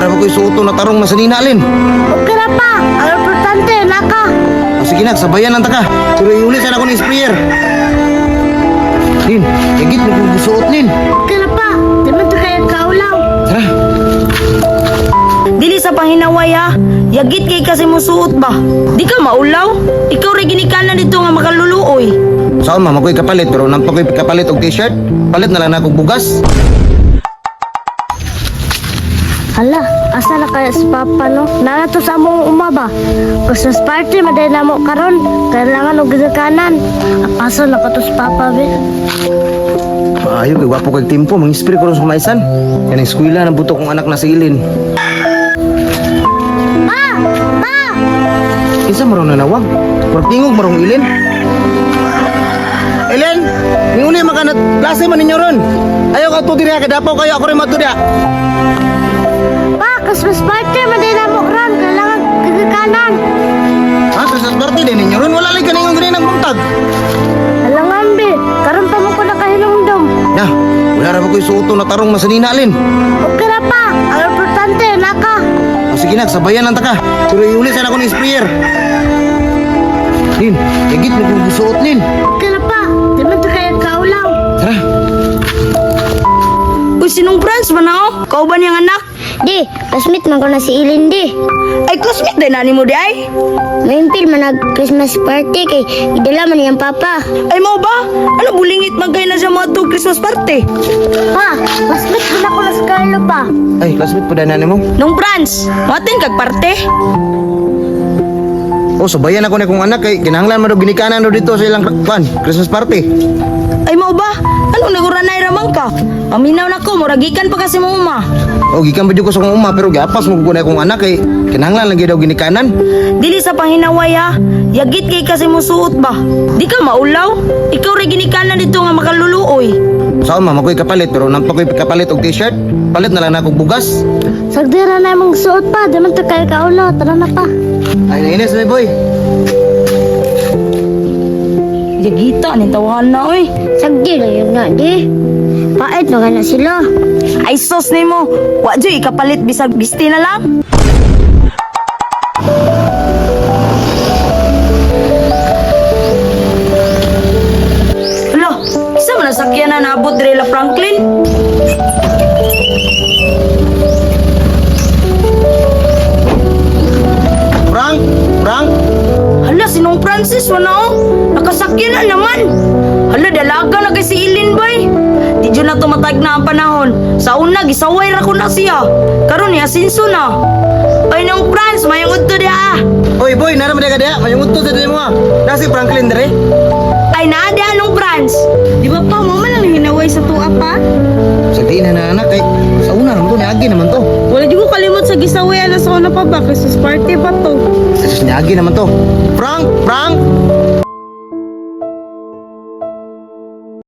Para ko isuoto na tarong na sanina, Lin. Okay ra pa. Ang importante naka. O sige na, sabayan lang ta ka. Pero iuli sana ko ni sprayer. Lin, higit mo kung gusuot, Lin. Okay ra pa. Di man to kayo kaulaw. Tara. Dili sa panghinaway ha. Yagit kay kasi mo suot ba? Di ka maulaw? Ikaw rin ginikanan dito nga makaluluoy. Saan mama ko'y kapalit pero nampa ko'y kapalit og t-shirt. Palit na lang na akong bugas. Hala, asa na kaya si Papa no? Nana to sa among uma ba? Christmas party maday na mo karon. Kailangan og ginikanan. Apaso na ko to si Papa be. Maayo kay gwapo kay timpo, mang-spray ko ron sa kumaisan. Yan ang eskwela ng buto kong anak na si Ilin. Pa! Pa! Kinsa mo raw nanawag? Murag tingog mo rong Ilin. Ilin, ninguli man ka na klase man ninyo ron. Ayaw ka to diri kay dapaw kayo ako rin madto diha. Pa, Christmas party maday na mo karon. Kailangan ginikanan. Ha, Christmas party din ninyo ron. Wala lagi kaningon ganin ang buntag. Alangan be, karon pa mo ko nakahinumdum. Na, wala ra ba ko'y suoto na tarong na sanina, Lin. Okay ra pa. Ang importante naka. O sige na, sabayan lang ta ka. Pero iuli sana ko ni sprayer. Lin, higit mo kung gusuot, Lin. Okay ra pa. Di man to kayo kaulaw. Tara. Uy, sinong Franz ba na oh? Kauban niyang anak? Di, classmate man ko na si Ilin di. Ay, classmate din na mo di ay. Maimpil man nag Christmas party kay idala man niyang papa. Ay mo ba? Ano bulingit man kayo na siya mga to Christmas party? Pa, classmate man ako na si Carlo pa. Ay, classmate pa na mo. Nung Franz, matin kag parte. O, sabayan ako na kong anak kay kinahanglan man daw ginikanan daw dito sa ilang kwan, Christmas party. Ay mo ba? Anong naguranay ramang ka? Paminaw na ko, muragikan pa kasi mo uma. O, gikan ba jud ko sa kong uma pero giapas mo ko na akong anak kay kinahanglan lang gyud daw ginikanan. Dili sa panghinaway ha. Yagit kay kasi mo suot ba? Di ka maulaw? Ikaw rin ginikanan dito nga makaluluoy. Saan mama ko'y kapalit pero nampa ko'y kapalit og t-shirt. Palit na lang na akong bugas. Sagdi ra na imong suot pa, di man to kayo kaulaw. Tara na pa. Ay, nainis may boy. Yagita, ning tawahan na oy. Sagdi ra yun na di. Pait na na sila. Ay sos nimo. Wa jud ikapalit bisag bisti na lang. Hala, isa man ang sakyan na naabot diri la Franklin. Frank, Frank. Hala, sinong Francis wala oh. Nakasakyan na naman. Hala, dalaga na kay si Ilin bay. Di dyan na tumatag na ang panahon. Sa una, gisaway ra ko na siya. Karon niya asinso na. Ay, nang Franz, mayong udto diha ah. Oy boy, nara man ka diha. Mayong udto sa mo ah. Na si Franklin dire. Ay, naa diha nung Franz. Di ba pa, mo man lang hinaway sa tuwa pa? Sa di na na anak kay sa una naman to niagi naman to. Wala di ko kalimot sa gisaway alas una pa ba? Christmas party ba to? Sus niagi naman to. Frank, Frank.